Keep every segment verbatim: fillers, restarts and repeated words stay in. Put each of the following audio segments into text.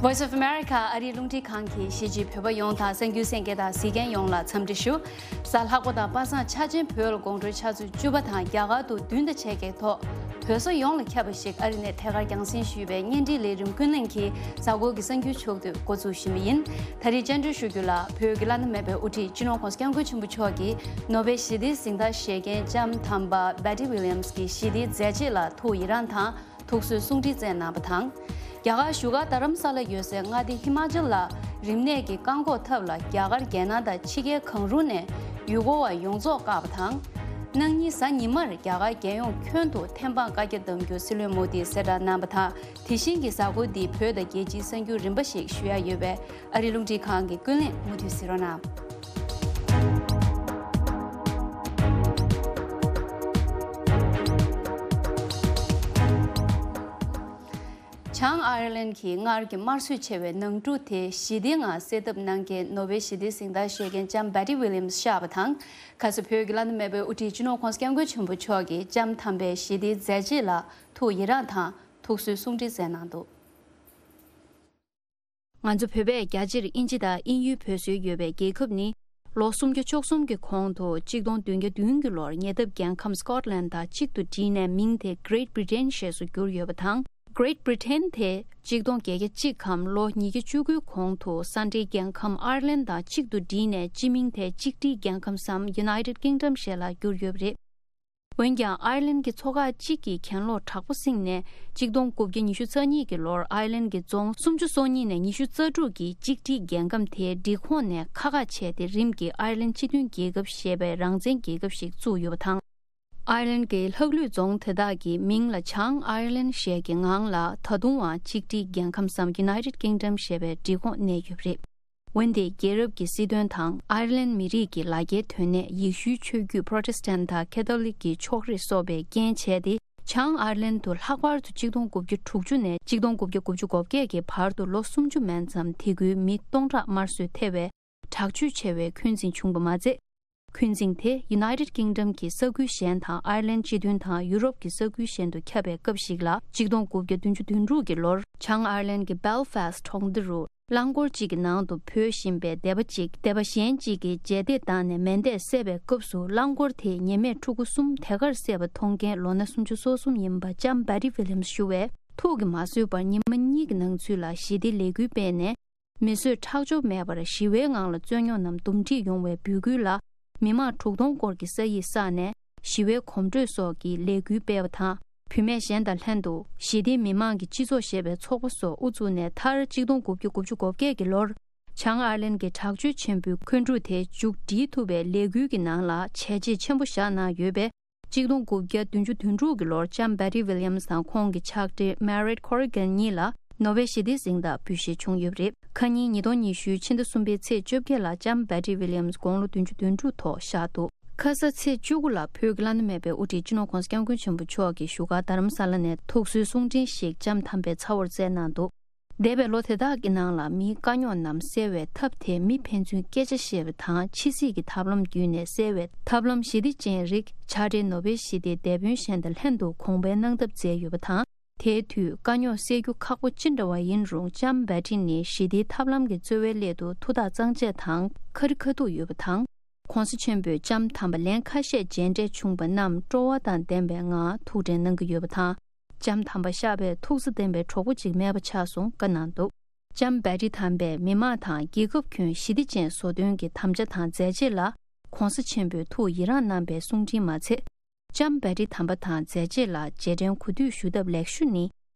Voice of America ཨ་རིའི་རླུང་འཕྲིན་ཁང་གིས་གཞིས་བྱེས་བོད་པ་ཡོངས་དང་གསར་འགྱུར་གསན་མཁན་དང་གཟིགས་མཁན་ཡོངས་ལ་འཚམས་འདྲི་ཞུ། གཟའ་ལྷག་པ་དང་པ་སངས་འཆར་ཅན་བོད་ལ་དགོང་དྲོའི་ཆུ་ཚོད་བཅུ་པ་དང་རྒྱ་གར་དུ་བདུན་དང་ཕྱེད་ཀའི་ཐོག་བོད་ས་ཡོངས་ལ་ཁྱབ་པ་ཞིག་ཨ་རི་ནས་ཐད་ཀར་རྒྱང་སྲིང་ཞུས་པའི་བརྙན་འཕྲིན་ལས་རིམ་ཀུན་གླེང་གི་གཟའ་འཁོར་གྱི་གསར་འགྱུར་ཕྱོགས་བསྡུས་འགོ་འཛུགས་ཞུ་གི་ཡིན། ད་རེས་བཅར་འདྲི་ཞུ་རྒྱུ་ལ་བོད་ཀྱི་བླ་ན་མེད་པའི་དབུ་ཁྲིད་སྤྱི་ནོར་༸གོང་ས་༸སྐྱབས་མགོན་ཆེན་པོ་མཆོག་གིས་ནོ་བེལ་ཞི་བདེའི་གཟེངས་རྟགས་བཞེས་མཁན་ལྕམ་དམ་པ་Betty Williams གྱི་ཞི་བདེའི་མཛད་རྗེས་ལ་ཐུགས་ཡི་རངས་དང་། ཐུགས་གསོའི་གསུང་འཕྲིན་བསྩལ་གནང་བ་དང་། རྒྱ་གར་བཞུགས་སྒར་རྡ་རམ་ས་ལ་ཡོད་སའི་མངའ་སྡེ་ཧི་མ་ཅལ་ལ་རིམས་ནད་ཀྱི་བཀག་འགོག་ཐབས་ལ་རྒྱ་གར་རྒྱལ་ནང་དང་ཕྱི་རྒྱལ་གང་རུང་ནས་ཡུལ་སྐོར་བ་ཡོངས་རྫོགས་བཀག་པ་དང་། གནངས་ཉིན་གཟའ་ཉི་མར་རྒྱ་གར་རྒྱལ་ཡོངས་ཁྱོན་དུ་ཐེམ་སྤང་བཀའ་རྒྱ་བསྡམ་རྒྱུ་སྲིད་བློན་མོ་དིས་གསལ་བསྒྲགས་གནང་བ་དང་། དེ་བཞིན་གྱི་གཟའ་འཁོར་འདིའི་བོད་དང་རྒྱལ་སྤྱིའི་གསར་འགྱུར་རིམ་པ་ཞིག་ཞུ་ཡ་ཡོད་པས། ཨ་རིའི་རླུང་འཕྲིན་ཁང་གི་ཀུན་གླེང་མུ་མཐུད་གཟིགས་རོགས་གནང་། བྱང་ཨའི་ལན་གྱིས་སྔར་གྱི་དམར་གསོད་ཆེ་བའི་ནང་འཁྲུག་དེ་ཞི་བདེའི་ངང་སེལ་ཐབས་གནང་མཁན་ནོ་བེལ་ཞི་བདེའི་གཟེངས་རྟགས་བཞེས་མཁན་ལྕམ་Betty Williams གཤེགས་པ་དང་། ཁ་སང་བོད་ཀྱི་བླ་ན་མེད་པའི་དབུ་ཁྲིད་སྤྱི་ནོར་༸གོང་ས་༸སྐྱབས་མགོན་ཆེན་པོ་མཆོག་གིས་ལྕམ་དམ་པའི་ཞི་བདེའི་མཛད་རྗེས་ལ་ཐུགས་ཡི་རངས་དང་ཐུགས་གསོའི་གསུང་འཕྲིན་བསྩལ་གནང་འདུག། ང་ཚོ་བོད་པས་རྒྱ་ཆེར་དབྱིན་ཇི་དང་དབྱིན་ཡུལ་བོད་སྲོལ་ཡོད་པའི་རྒྱལ་ཁབ་ནི། ལོ་སུམ་བརྒྱ་བཅུ་གསུམ་གྱི་གོང་དུ་གཅིག་སྟོང་བདུན་བརྒྱ་བདུན་གྱི་ལོར་ཉེ་འདབས་རྒྱལ་ཁམས་Scotland དང་གཅིག་ཏུ་བསྒྲིལ་ནས་མིང་དེ་Great Britain ཞེས་སུ་བསྒྱུར་ཡོད་པ་དང་། Great Britain དེ་གཅིག་སྟོང་བརྒྱད་བརྒྱ་གཅིག་གམ་ལོ་ཉིས་བརྒྱ་བཅུ་དགུའི་གོང་དུ་ས་འབྲེལ་རྒྱལ་ཁམས་Ireland དང་གཅིག་ཏུ་བསྒྲིལ་ནས་སྤྱི་མིང་དེ་གཅིག་སྒྲིལ་རྒྱལ་ཁམས་སམ་United Kingdom ཞེས་ལ་བསྒྱུར་ཡོད་པ་རེད། འོན་ཀྱང་ཨའི་ལན་གྱི་ཚོ་ཁག་གཅིག་གིས་གྱེན་ལོག་དྲག་པོ་བསྲིངས་ནས། གཅིག་སྟོང་དགུ་བརྒྱ་ཉི་ཤུ་རྩ་གཉིས་ཀྱི་ལོར་ཨའི་ལན་གྱི་རྫོང་སུམ་ཅུ་སོ་གཉིས་ནས་ཉི་ཤུ་རྩ་དྲུག་གིས་གཅིག་སྒྲིལ་རྒྱལ་ཁམས་དེའི་སྒྲིག་ཁོངས་ནས་ཁ་ཁ་བྱས་ཏེ། རིམ་གྱིས་ཨའི་ལན་སྤྱི་མཐུན་རྒྱལ་ཁབ་ཞེས་པའི་རང་བཙན་རྒྱལ་ཁབ་ཞིག་བཙུགས་ཡོད་པ་དང་། ཨའི་ལན་གྱི་ལྷག་ལུས་རྫོང་དེ་དག་གི་མིང་ལ་བྱང་ཨའི་ལན་ཞེས་ཀྱི་ངང་ལ་ད་དུང་ཡང་གཅིག་སྒྲིལ་རྒྱལ་ཁམས་སམ་United Kingdom ཞེས་པའི་སྒྲིག་ཁོངས་གནས་ཡོད་པ་རེད། འོན་ཏེ་རྒྱལ་རབས་ཀྱི་སྲིད་དོན་དང་ཨའི་ལན་མི་རིགས་ཀྱི་ལ་རྒྱའི་དོན་གནད། ཡེ་ཤུའི་ཆོས་བརྒྱུད་Protestant དང་Catholic གི་ཕྱོགས་རིས་སོགས་པས་རྐྱེན་བྱས་ཏེ། བྱང་ཨའི་ལན་དུ་ལྷག་པར་དུ་གཅིག་སྟོང་དགུ་བརྒྱ་དྲུག་ཅུ་ནས་གཅིག་སྟོང་དགུ་བརྒྱ་དགུ་བཅུ་གོ་བརྒྱད་ཀྱི་བར་དུ་ལོ་སུམ་ཅུ་མན་ཙམ་དེ་ཁུལ་མི་སྟོང་ཕྲག་དམར་གསོད་ཐེབས་པའི་དྲག་སྤྱོད་ཆེ་བའི་འཁོན་འཛིན་བྱུང་བ་མ་ཟད། འཁོན་འཛིན་དེ་United Kingdom གྱི་ས་ཁུལ་གཞན་དང་ཨའི་ལན་སྤྱི་མཐུན་དང་ཡུ་རོབ་ཀྱི་ས་ཁུལ་གཞན་དུ་ཁྱབ་པའི་སྐབས་ཤིག་ལ། གཅིག་སྟོང་དགུ་བརྒྱ་བདུན་ཅུ་དོན་དྲུག་གི་ལོར་བྱང་ཨའི་ལན་གྱི་Belfast གྲོང་སྡེ་རུ། རླངས་འཁོར་གཅིག་གི་ནང་དུ་བུད་བཞིན་པའི་སྡེ་པ་གཅིག་སྡེ་པ་གཞན་གཅིག་གིས་རྗེས་འདེད་བཏང་ནས་མེ་མདས་བསད་པའི་སྐབས་སུ། རླངས་འཁོར་དེས་ཉེས་མེད་ཕྲུ་གུ་གསུམ་དེ་གར་བསད་པ་མཐོང་མཁན་ལོ་ན་སུམ་ཅུ་སོ་གསུམ་ཡིན་པ་ལྕམ་Betty Williams ཞུ་བས། ཐུགས་ཀྱིས་མ་བཟོད་པར་ཉི་མ་གཉིས་ཀྱི་ནང་ཚུད་ལ་ཞི་བདེའི་ལས་འགུལ་སྤེལ་ནས། མི་གསོད་ཁྲག་སྦྱོར་མེད་པར་ཞི་བའི་ངང་ལ་རྩོད་རྙོག་རྣམས་འདུམ་འགྲིག་ཡོང་བའི་འབོད་སྐུལ་ལ། མི་མང་དྲུག་སྟོང་སྐོར་གྱི་ས་ཡིག་བསགས་ནས་ཞི་བའི་གོམ་བགྲོད་སོགས་ཀྱི་ལས་འགུལ་སྤེལ་བ་དང་། བུད་མེད་གཞན་དང་ལྷན་དུ་ཞི་བདེའི་མི་མང་གི་སྤྱི་ཚོགས་ཞེས་པའི་ཚོགས་པ་སོགས་དབུ་བཙུགས་ནས། མཐར་གཅིག་སྟོང་དགུ་བརྒྱ་དགུ་བཅུ་གོ་བརྒྱད་ཀྱི་ལོར་བྱང་ཨའི་ལན་གྱི་དྲག་སྤྱོད་ཆེན་པོའི་འཁོན་འཁྲུག་དེ་མཇུག་སྒྲིལ་ཐུབ་པའི་ལས་འགུལ་གྱི་ནང་ལ་བྱས་རྗེས་ཆེན་པོ་བཞག་གནང་ཡོད་པས། གཅིག་སྟོང་དགུ་བརྒྱ་བདུན་ཅུ་དོན་དྲུག་གི་ལོར་ལྕམ་Betty Williams དང་ཁོང་གི་ཕྱག་སྦྲེལ་Merritt Corrigan གཉིས་ལ་ནོ་བེལ་ཞི་བདེའི་གཟེངས་རྟགས་འབུལ་བཞེས་བྱུང་ཡོད་པ་རེད། ཁ་ཉིན་ཉིས་སྟོང་ཉི་ཤུའི་ཕྱི་ཟླ་གསུམ་པའི་ཚེས་བཅོ་བརྒྱད་ལ་ལྕམ་Betty Williams དགུང་ལོ་བདུན་ཅུ་དོན་དྲུག་ཐོག་གཤེགས་འདུག། ཁ་ས་ཚེས་བཅུ་དགུ་ལ་བོད་ཀྱི་བླ་ན་མེད་པའི་དབུ་ཁྲིད་སྤྱི་ནོར་༸གོང་ས་༸སྐྱབས་མགོན་ཆེན་པོ་མཆོག་གིས་བཞུགས་སྒར་རྡ་རམ་ས་ལ་ནས་ཐུགས་གསོའི་གསུང་འཕྲིན་ཞིག་ལྕམ་དམ་པའི་ཚ་བོར་བསྩལ་གནང་འདུག། འདས་པའི་ལོ་དེ་དག་གི་ནང་ལ་མིའི་དཀའ་རྙོག་རྣམས་སེལ་བའི་ཐབས་དེ་མི་ཕན་ཚུན་སྐད་ཆ་བཤད་པ་དང་ཕྱི་སྲིད་ཀྱི་ཐབས་ལམ་བརྒྱུད་ནས་སེལ་བའི་ཐབས་ལམ་ཞི་བདེ་ཅན་རིགས། ཕྱག་སྦྲེལ་ནོ་བེལ་ཞི་བདེའི་དེད་དཔོན་གཞན་དང་ལྷན་དུ་གོང་འཕེལ་གནང་ཐབས་མཛད་ཡོད་པ་དང་། དེའི་དུས་དཀའ་རྙོག་སེལ་རྒྱུ་ཁག་པོ་ཅི་འདྲ་བ་ཡིན་རུང་ལྕམ་བྷེ་ཏི་ནི་ཞི་བདེའི་ཐབས་ལམ་གྱི་རྩོལ་བའི་སླད་དུ་ཐུགས་ཐག་གཙང་བཅད་དང་ཁ་རི་ཁ་ཐུག་ཡོད་པ་དང་། ༸གོང་ས་ཆེན་པོས་ལྕམ་དམ་པ་ལན་ཁ་ཤས་མཇལ་འཕྲད་བྱུང་བ་རྣམས་སྤྲོ་བ་དང་ལྡན་པའི་ངང་ཐུགས་དྲན་གནང་གི་ཡོད་པ་དང་། ལྕམ་དམ་པ་གཤེགས་པས་ཐུགས་བརྩེ་ལྡན་པའི་གྲོགས་པོ་ཅིག་མེད་པ་ཆགས་སོང་བཀའ་གནང་འདུག། ལྕམ་བྷེ་ཏི་དམ་པས་མི་དམངས་དང་རྒྱལ་ཁབ་ཁྱོན་ཞི་བདེ་ཅན་བཟོ་དོན་གྱི་དམ་བཅའ་དང་མཛད་རྗེས་ལ་༸གོང་ས་ཆེན་པོས་ཐུགས་ཡི་རངས་གནང་པའི་གསུང་འཕྲིན་མ་ཚད། ལྕམ་བྷེ་ཏི་དམ་པ་དང་མཛད་རྗེས་ལ་རྗེས་དྲན་གུས་འདུད་ཞུ་ཐབས་ལེགས་ཤོས་ནི།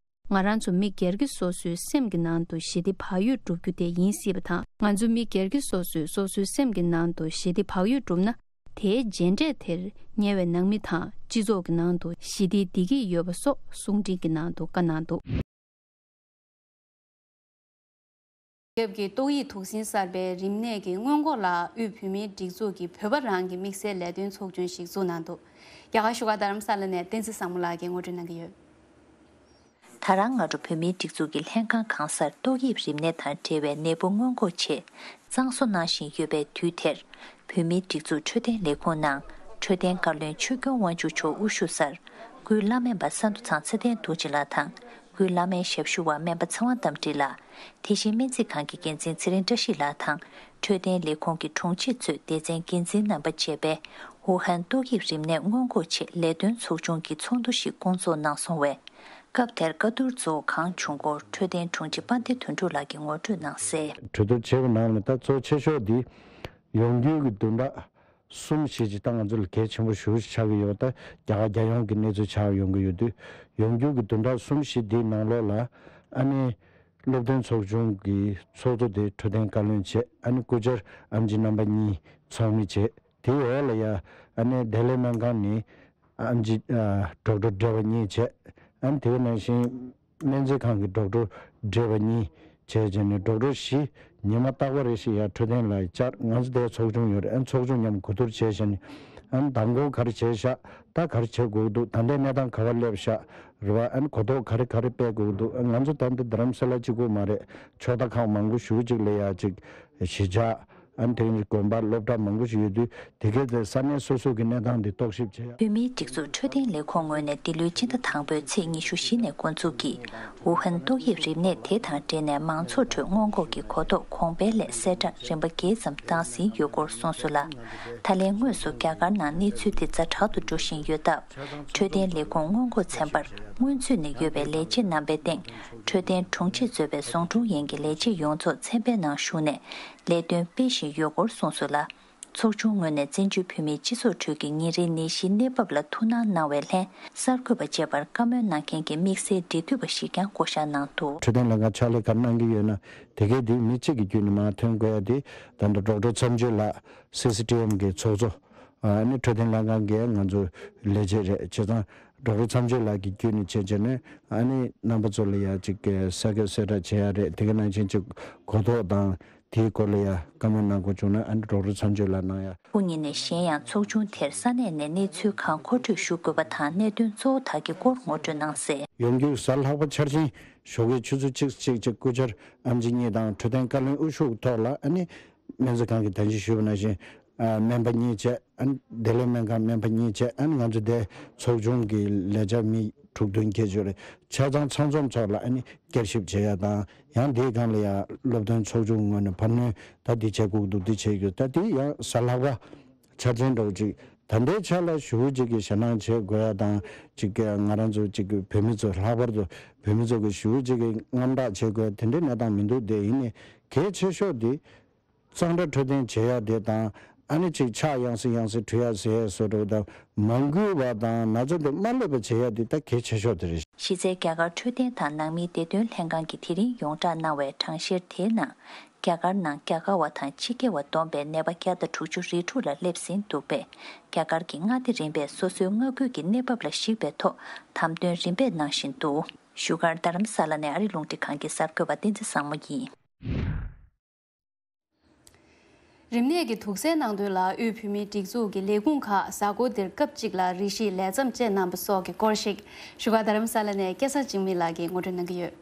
ང་རང་ཚོ་མི་སྒེར་གྱིས་སོ་སོའི་སེམས་ཀྱི་ནང་དུ་ཞི་བདེ་བག་ཡོད་བསྒྲུབ་རྒྱུ་དེ་ཡིན་སྲིད་པ་དང་། ང་ཚོ་མི་སྒེར་གྱིས་སོ་སོས་སོ་སོའི་སེམས་ཀྱི་ནང་དུ་ཞི་བདེ་བག་ཡོད་བསྒྲུབ་ན། དེའི་རྗེས་འབྲས་དེར་ཉེ་བའི་ནང་མི་དང་སྤྱི་ཚོགས་ཀྱི་ནང་དུ་ཞི་བདེའི་བདེ་སྐྱིད་ཡོད་པ་སོགས་གསུང་འཕྲིན་གྱི་ནང་དུ་བཀའ་གནང་འདུག། རྒྱལ་ཁབ་ཀྱི་ཏོག་དབྱིབས་དུག་སྲིན་གསར་པའི་རིམས་ནད་ཀྱི་སྔོན་འགོག་ལ་དབུས་བོད་མིའི་སྒྲིག་འཛུགས་ཀྱིས་བོད་པ་རང་གི་དམིགས་བསལ་ལས་དོན་ཚོགས་ཆུང་ཞིག་བཙུགས་གནང་འདུག། རྒྱ་གར་བཞུགས་སྒར་རྡ་རམ་ས་ལ་ནས་བསྟན་འཛིན་བཟང་མོ་ལགས་ཀྱིས་ངོ་སྤྲོད་གནང་གི་ཡོད། ད་རང་སྔ་དྲོ་བོད་མིའི་སྒྲིག་འཛུགས་ཀྱི་ལྷན་ཁང་གང་སར་ཏོག་དབྱིབས་རིམས་ནད་དང་འབྲེལ་བའི་ནད་འབུ་སྔོན་འགོག་ཆེད་གཙང་བཟོ་གནང་བཞིན་ཡོད་པའི་དུས་དེར། བོད་མིའི་སྒྲིག་འཛུགས་འཕྲོད་བསྟེན་ལས་ཁུངས་ནང་འཕྲོད་བསྟེན་བཀའ་བློན་ཆོས་སྐྱོང་དབང་ཕྱུག་མཆོག་དབུ་བཞུགས་སར། སྐུའི་བླ་སྨན་པ་ས་འདུ་ཚང་ཚེ་བརྟན་རྡོ་རྗེ་ལགས་དང་། དབུས་བླ་སྨན་ཞབས་ཞུ་བ་སྨན་པ་ཚེ་དབང་རྟ་མགྲིན་ལགས། དེ་བཞིན་སྨན་རྩིས་ཁང་གི་འགན་འཛིན་ཚེ་རིང་བཀྲ་ཤིས་ལགས་དང་། འཕྲོད་བསྟེན་ལས་ཁུངས་ཀྱི་དྲུང་ཆེ་གཙོས་སྡེ་ཚན་འགན་འཛིན་རྣམ་པ་བཅས་པས་ཝུ་ཧན་ཏོག་དབྱིབས་རིམས་ནད་སྔོན་འགོག་ཆེད་ལས་དོན་ཚོགས་ཆུང་གི་ཚོགས་འདུ་ཞིག་བསྐོང་ཚོགས་གནང་སོང་བས། སྐབས་དེར་བཀའ་བསྡུར་གཙོ་བོ་གང་བྱུང་སྐོར་འཕྲོད་བསྟེན་དྲུང་ཆེ་དཔལ་ལྡན་དོན་གྲུབ་ལགས་ཀྱིས་ངོ་སྤྲོད་གནང་གསལ། གྲོས་བསྡུར་བྱས་པའི་ནང་ནས་ད་གཙོ་ཆེ་ཤོས་འདི་ཡོང་རྒྱུ་གི་བདུན་ཕྲག་གསུམ་བཞི་ཅིག་ད་ང་ཚོ་ལ་གལ་ཆེན་པོ་ཞེ་པོ་ཅིག་ཆགས་ཀྱི་ཡོད། ད་རྒྱ་གར་རྒྱལ་ཡོངས་ཀྱི་གནས་ཚུལ་ཆགས་ཡོང་གི་ཡོད་དུས། ཡོང་རྒྱུ་གི་བདུན་ཕྲག་གསུམ་བཞི་འདིའི་ནང་ལོགས་ལ་ཨ་ནི་སློབ་སྟོན་ཚོགས་ཆུང་གི་ཚོགས་གཙོ་དེ་འཕྲོད་བསྟེན་བཀའ་བློན་བྱས། ཨ་ནི་སྐུ་བཅར་ཨེམ་ཆི་རྣམ་པ་གཉིས་ཚོགས་མི་བྱས། དེའི་འོག་ལ་ཡ་ཨ་ནི་བདེ་ལེགས་སྨན་ཁང་ནས་ཨེམ་ཆི་ཨ་ཌོག་ཊར་བགྲེས་པ་གཉིས་བྱས། ཨ་ནི་དེ་ག་ནང་བཞིན། སྨན་རྩིས་ཁང་གི་ཌོག་ཊར་བགྲེས་པ་གཉིས་བྱས་བྱས་ནས། ཌོག་ཊར་བཞི་ཉི་མ་རྟག་པ་རེ་བཞིན་ཡར་འཕྲོད་བསྟེན་ལ་བཅར། ང་ཚོ་དེའི་ཚོགས་ཆུང་ཡོད་རེད། ཨ་ནི་ཚོགས་ཆུང་མཉམ་གོ་བསྡུར་བྱས་བྱས་ནས། ཨ་ནི་མདང་དགོང་ག་རེ་བྱས་ཤག་ད་ག་རེ་བྱེད་དགོས་འདུག་ད་ལྟའི་གནས་སྟངས་ག་པར་སླེབས་ཤག་རེད་བ། ཨ་ནི་གོ་རྟོགས་ག་རེ་ག་རེ་སྤེལ་དགོས་འདུག་ཨ་ང་ཚོ་ད་ལྟ་རྡ་རམ་ས་ལ་གཅིག་པུ་མ་རེད། ཕྱོགས་མཐའ་ཁག་མང་པོ་ཞེ་པོ་ཅིག་ལ་ཡ་ཅིག་གཞིས་ཆགས། ཨ་ནི་དེ་ག་ནས་དགོན་པ་སློབ་གྲྭ་མང་པོ་ཞིག་ཡོད་དུས། དེ་གའི་དེ་ས་གནས་སོ་སོ་གི་གནས་སྟངས་དེ་རྟོག་ཞིབ་བྱེད་ཡ། བོད་མིའི་སྒྲིག་འཛུགས་འཕྲོད་བསྟེན་ལས་ཁུངས་ངོས་ནས་འདི་ལོའི་སྤྱི་ཟླ་དང་པོའི་ཚེས་ཉི་ཤུ་བཞི་ནས་འགོ་འཛུགས་ཀྱིས་ཝུ་ཧན་ཏོག་དབྱིབས་རིམས་ནད་དེ་དང་འབྲེལ་ནས་མང་ཚོགས་ཁྲོད་སྔོན་འགོག་གི་གོ་རྟོགས་གོང་འཕེལ་སླད་གསལ་བསྒྲགས་རིམ་པ་བརྒྱད་ཙམ་བཏང་ཟིན་ཡོད་སྐོར་གསུངས་སོང་ལ། ད་ལན་དངོས་སུ་རྒྱ་གར་ནང་གནས་ཚུལ་དེ་ཛ་དྲག་ཏུ་འགྲོ་བཞིན་ཡོད་སྟབས། འཕྲོད་བསྟེན་ལས་ཁུངས་སྔོན་འགོག་ཚན་པར་སྔོན་ཚུད་ནས་ཡོད་པའི་ལས་བྱེད་རྣམ་པའི་སྟེང་། འཕྲོད་བསྟེན་དྲུང་ཆེ་གཙོས་པའི་ཟུང་དྲུང་ཡན་གྱི་ལས་བྱེད་ཡོངས་རྫོགས་ཚན་པའི་ནང་ཞུགས་ནས་ལས་དོན་སྤེལ་བཞིན་ཡོད་སྐོར་གསུངས་སོང་ལ། ཚོགས་ཆུང་ངོས་ནས་བཙན་བྱོལ་བོད་མིའི་སྤྱི་ཚོགས་ཁྲོད་ཀྱི་ཉིན་རེའི་ནད་གཞིའི་གནས་བབ་ལ་ཐུགས་སྣང་གནང་བའི་ལྷན། གསར་འགོད་པ་བཅས་པར་བཀའ་མོལ་གནང་མཁན་གྱི་དམིགས་བསལ་འབྲེལ་མཐུད་པ་ཞིག་ཀྱང་བསྐོ་བཞག་གནང་འདུག་འཕྲོད་བསྟེན་ལྷན་ཁང་ཕྱག་ལས་ག་རེ་གནང་གི་ཡོད་ན། དེ་གའི་དེ་མི་གཅིག་གི་བརྒྱུད་ནས་མར་ཐོན་དགོས་ཡ་དེ། ད་ལྟ་ཌོག་ཊར་མཚམས་གཅོད་ལགས་སི་སི་ཊི་ཨེམ་གི་ཚོགས་གཙོ། ཨ་ནི་འཕྲོད་བསྟེན་ལྷན་ཁང་གི་ང་ཚོ་ལས་བྱེད་རེད། བྱས་ཙང་ཌོག་ཊར་མཚམས་གཅོད་ལགས་ཀྱི་བརྒྱུད་ནས་བྱས་བྱས་ནས། ཨ་ནི་རྣམ་པ་ཚོ་ལ་ཡ་གཅིག་གི་གསལ་བཀོད་གསལ་བསྒྲགས་བྱེད་ཡ་རེད། དེ་ག་ནང་བཞིན་གཅིག་གོ་རྟོགས་དང་། དེའི་སྐོར་ལ་ཡང་བཀའ་མོལ་གནང་དགོས་བྱུང་ན། ཨ་ནི་ཌོག་ཊར་མཚམས་གཅོད་ལགས་གནང་ཡ། སྐུ་ཉིད་ནས་གཞན་ཡང་ཚོགས་ཆུང་དེར་ས་གནས་ནས་གནས་ཚུལ་གང་མཁོ་སྤྲོད་ཞུ་དགོས་པ་དང་གནད་དོན་གཙོ་བོ་དག་གི་སྐོར་ངོ་སྤྲོད་གནང་གསལ། ཡོང་རྒྱུའི་གཟའ་ལྷག་པ་འཆར་ཅན་ཞོགས་ཀའི་ཆུ་ཚོད་གཅིག་གཅིག་གཅིག་སྐུ་བཅར་ཨེམ་ཆི་གཉིས་དང་འཕྲོད་བསྟེན་བཀའ་བློན་དབུ་བཞུགས་ཐོག་ལ། ཨ་ནི་སྨན་རྩིས་ཁང་གི་ད་གིན་ཞུས་པ་ནང་བཞིན། ཨ་སྨན་པ་གཉིས་བྱས། ཨ་ནི་བདེ་ལེགས་སྨན་ཁང་སྨན་པ་གཉིས་བྱས། ཨ་ནི་ང་ཚོ་དེ་ཚོགས་ཆུང་གི་ལས་བྱེད་མི་དྲུག་བདུན་བརྒྱད་ཅིག་རེད། ཆ་ཚང་ཚང་འཛོམས་ཚོགས་ལ་ཨ་ནི་བསྐྱར་ཞིབ་བྱེད་ཡ་དང་། ཡང་དེའི་སྒང་ལ་ཡང་སློབ་སྟོན་ཚོགས་ཆུང་ངོས་ནས་བར་སྣོན་ད་འདི་བྱེད་དགོས་འདུག་འདི་བྱེད་དགོས། ད་དེ་ཡང་གཟའ་ལྷག་པ་འཆར་ཅན་འདྲ་བོ་ཅིག་ད་ལྟའི་ཆ་ལ་ཞེ་པོ་ཅིག་གི་ཞེད་སྣང་བྱེད་དགོས་ཡ་དང་། ཅིག་གི་ང་རང་ཚོ་ཅིག་གི་བོད་མི་ཚོ་ལྷག་པར་དུ་བོད་མི་ཚོ་གི་ཞེ་པོ་ཅིག་གི་དངངས་སྐྲག་བྱེད་དགོས་ཡ་དེ་འདྲའི་གནས་སྟངས་མི་འདུག་དེ་ཡིན་ནའི་གལ་ཆེ་ཤོས་དེ། གཙང་སྦྲ་འཕྲོད་བསྟེན་བྱེད་ཡ་དེ་དང་། ཨ་ནི་ཅིག་ཕྱག་ཡང་སེ་ཡང་སེ་འཁྲུད་ཡ་ཟེར་ཡ་བཟོ་འདྲ་བོ་དང་། མ་འགུལ་བ་དང་ན་ཚ་དེ་མ་སླེབས་པ་བྱེད་ཡ་དེ་ད་གལ་ཆེ་ཤོས་དེ་རེད། གཞི་རྩའི་རྒྱ་གར་འཕྲོད་བསྟེན་དང་ནང་མིའི་བདེ་དོན་ལྷན་ཁང་གིས་དེ་རིང་ཡོངས་བསྒྲགས་གནང་བའི་གྲངས་བཤེར་དེའི་ནང་། རྒྱ་གར་ནང་རྒྱ་གར་བ་དང་ཕྱི་རྒྱལ་བ་བསྡོམས་པའི་ནད་པ་བརྒྱ་དང་དྲུག་ཅུ་རེ་དྲུག་ལ་སླེབས་ཟིན་འདུག་པས། རྒྱ་གར་གྱི་མངའ་སྡེ་རིམ་པས་སོ་སོའི་མངའ་ཁུལ་གྱི་གནས་བབ་ལ་གཞིགས་པའི་ཐོག་དམ་དོན་རིམ་པས་གནང་བཞིན་འདུག་བཞུགས་སྒར་རྡ་རམ་ས་ལ་ནས་ཨ་རི་རླུང་འཕྲིན་ཁང་གི་གསར་འགོད་པ་བསྟན་འཛིན་བཟང་མོ་ཡིན། རིམས་ནད་ཀྱི་དུག་སེལ་གནང་དོན་ལ་དབུས་བོད་མིའི་སྒྲིག་འཛུགས་ཀྱི་ལས་ཁུངས་ཁག་གཟའ་འཁོར་འདིར་སྐབས་གཅིག་ལ་རེ་ཞིག་ལས་མཚམས་བཅད་གནང་བ་སོགས་ཀྱི་སྐོར་ཞིག་བཞུགས་སྒར་རྡ་རམ་ས་ལ་ནས་སྐལ་བཟང་འཇིགས་མེད་ལགས་ཀྱིས་ངོ་སྤྲོད་གནང་གི་ཡོད།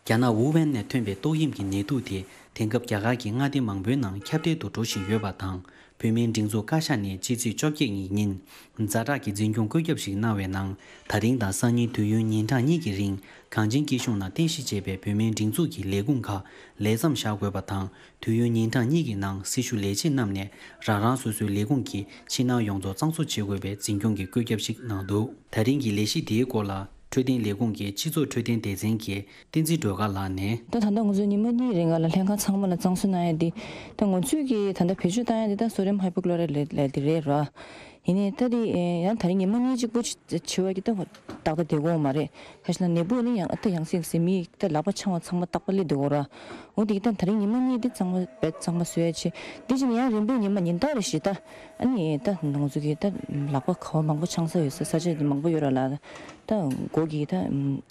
རྒྱ་ནག་ཝུ་ཝན་ནས་ཐོན་པའི་ཏོག་དབྱིབས་ཀྱི་ནད་དུག་དེ་དེང་སྐབས་རྒྱ་གར་གྱི་མངའ་སྡེ་མང་པོའི་ནང་ཁྱབ་གདལ་དུ་འགྲོ་བཞིན་ཡོད་པ་དང་། བོད་མིའི་སྒྲིག་འཛུགས་བཀའ་ཤག་ནས་ཕྱི་ཚེས་བཅོ་བརྒྱད་ཉིན་ཛ་དྲག་གི་འཛིན་སྐྱོང་བཀོད་ཁྱབ་ཞིག་གནང་བའི་ནང་། ད་རིང་དང་སང་ཉིན་དུས་ཡུན་ཉིན་གྲངས་གཉིས་ཀྱི་རིང་གངས་ཅན་སྐྱིད་གཤོངས་ནང་རྟེན་གཞི་བྱས་པའི་བོད་མིའི་སྒྲིག་འཛུགས་ཀྱི་ལས་ཁུངས་ཁག་ལས་མཚམས་བཞག་དགོས་པ་དང་། དུས་ཡུན་ཉིན་གྲངས་གཉིས་ཀྱི་ནང་སྲི་ཞུ་ལས་བྱེད་རྣམས་ནས་རང་རང་སོ་སོའི་ལས་ཁུངས་ཀྱི་ཕྱི་ནང་ཡོངས་རྫོགས་གཙང་བཟོ་བྱེད་དགོས་པའི་འཛིན་སྐྱོང་གི་བཀོད་ཁྱབ་ཞིག་གནང་འདུག་ད་རིང་གི་ལས་གཞི་དེའི་སྐོར་ལ་འཕྲོད་བསྟེན་ལས་ཁུངས་ཀྱི་སྤྱི་ཚོགས་འཕྲོད་བསྟེན་སྡེ་ཚན་གྱི་བསྟན་འཛིན་སྒྲོལ་དཀར་ལགས་ནས། ད་ད་ལྟ་ང་ཚོ་ཉི་མ་གཉིས་རིང་ལ་ལྷན་ཁང་ཚང་མ་ལ་གཙང་བཟོ་གནང་ཡ་འདི། ད་ང་ཚོས་ཀྱི་ད་ལྟ་བེད་སྤྱོད་བཏང་ཡ་འདི་ད་སོ་ཌི་ཡམ་ཧའི་པོ་ཀློ་རའི་ཌི་ལབ་ཡ་འདི་རེད་ར། ཡིན་ནའི་ད་འདི་ཡང་ད་རིང་ཉི་མ་གཉིས་གཅིག་པོ་བྱེད་པ་གི་ད་ཏག་ཏག་བསྡད་ཀྱི་ཡོད་མ་རེད། ཁ་ཤས་ལ་ནད་འབུ་ནི་ཡང་ད་ཡང་སེ་ཡང་སེ་མི་ད་ལག་པ་འཆང་བ་ཚང་མ་རྟག་པར་སླེབས་བསྡད་ཀྱི་ཡོད་ར། འོ་དེ་གི་ད་ད་རིང་ཉི་མ་གཉིས་འདི་གཙང་མ་བེད་གཙང་མ་བཟོ་ཡ་ཆེད་འདི་བྱས་ནས་ཡང་རིང་པོའི་ཉི་མ་ཉིན་ལྟར་རེ་བཞིན་ད། ཨ་ནི་ད་ང་ཚོ་གི་ད་ལག་པ་ག་བ་མང་པོ་འཆང་ས་ཡོད་ས་ས་ཆ་དེ་མང་པོ་ཡོད་ར་ལ། ད་མགོ་གི་ད་